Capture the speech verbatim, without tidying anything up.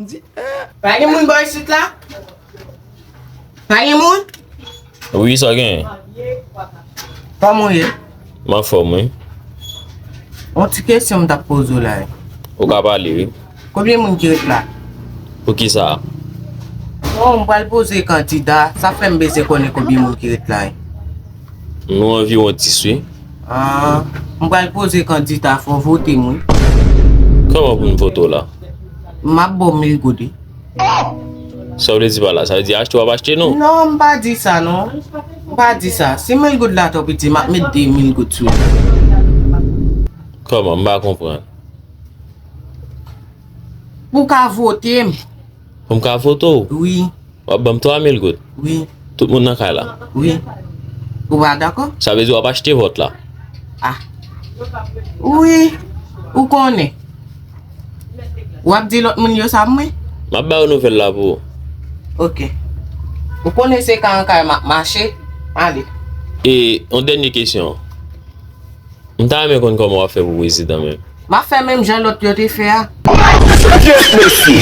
M di, eh. Pa gen moun bò isit la? Pa gen moun? Wi, sa gen? Kòman w ye? M anfòm, wi. Yon ti kesyon m t ap poze w la, wi. Ou ka pale, wi. Konbyen moun ki ret la? Poukisa? Non, m pral poze kandida. Sa fè m bezwen konnen konbyen moun ki ret la, wi. Nou anviwon dis, wi. Ah, m pral poze kandida, fò w vote m, wi. Kòman pou m vote w la? M ap ba w mil goud, wi. Sa w vle di pa la? Sa vle di achte w ap achte, non? Non, m pa di sa, non. M pa di sa. Si mil goud la twò piti, m ap met de mil goud sou li. Kòman? M pa konprann. Pou w ka vote m. Pou m ka vote w? Wi. W ap ban m twa mil goud? Wi. Tout moun nan kay la? Wi. Ou pa dakò? Sa vle di w ap achte vòt la? Ah. Wi. Ou konnen. W ap di lòt moun yo sa mwen? M ap ba yo nouvèl la pou ou. Ok. Ou konnen se kay an kay m ap mache? Ale. E, yon dènye kesyon. M ta renmen konn kòman w ap fè pou prezidan menm. M ap fè menm jan lòt yo te fè a. Yes, mesye.